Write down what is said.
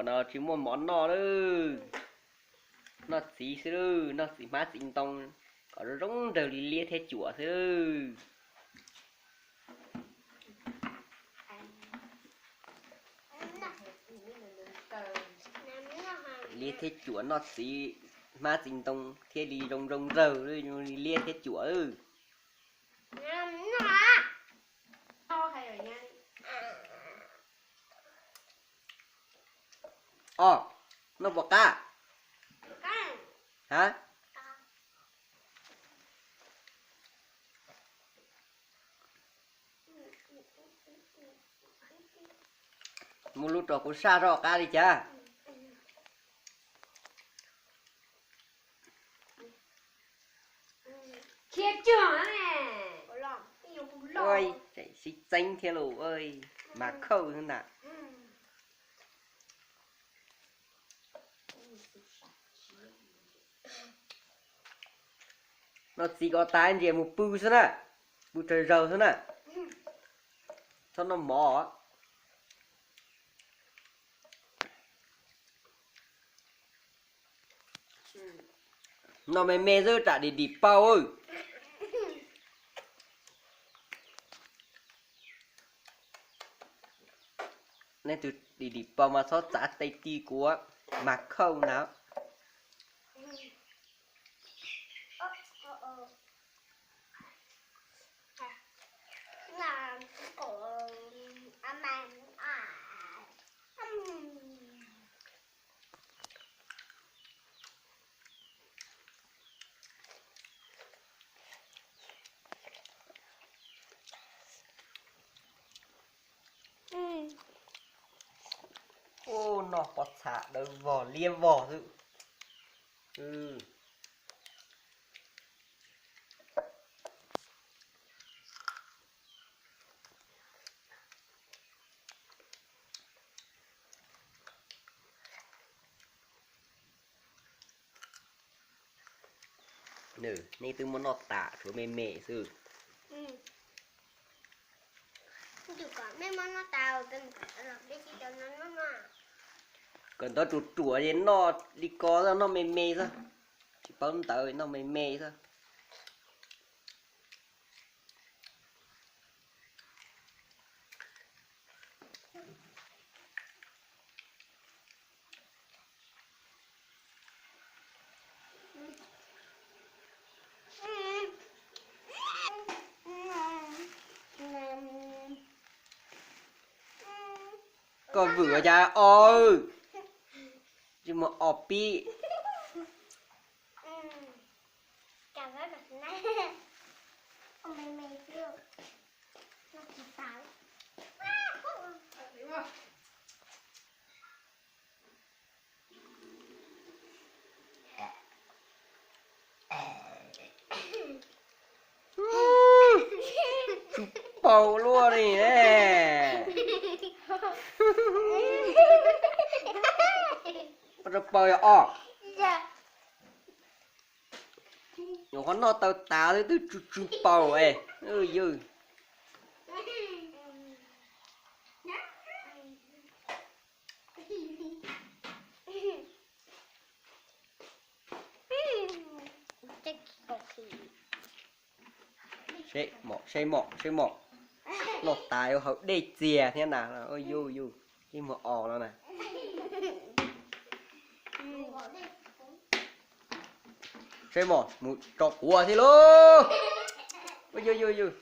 No tsis muaj mov noj lawm, noj txiv xwb lawm, noj txiv hmab txiv ntoo kom zoo nraug li liab thiab cuam xwb lawm. Liab thiab cuam noj txiv hmab txiv ntoo thiaj li zoo zoo nraug li liab thiab cuam. Os, noj puas qab? Ha? Muaj lub rau kuv saj rau qab li cas. Sib txeeb thiab lauj, mas khauj xwb ntag. Noj txiv ko tas ntsia mus pw xwb na, pw tsawg zaug xwb na. Txhob noj mov. Noj me me xwb tsam dim dim paus. Nej tus dim dim paus mas txhob txav tes ti kuv, mas khauj na. Ub, noj pob txha dawb vog liab vog xwb. Nej twb muab noj tas, tshuav me me xwb. Kawm ntawv ruam ruam es noj li ko xwb, noj me me xwb. Tsis paub ntawv, noj me me xwb. Koj vwm ua cas o, tsis muaj o pib. Tsis paub luaj li ne. Ua rau paus os. Nyuam qhuav noj taw tas xwb twb tsis paub es. Yog. Seb mom, seb mom, seb mom. Noj tas yuav haus dej txias thiab na. Yus, yus, ib muag os no na. Seb mom, mus tso quav thiab lauj. Yus, yus, yus.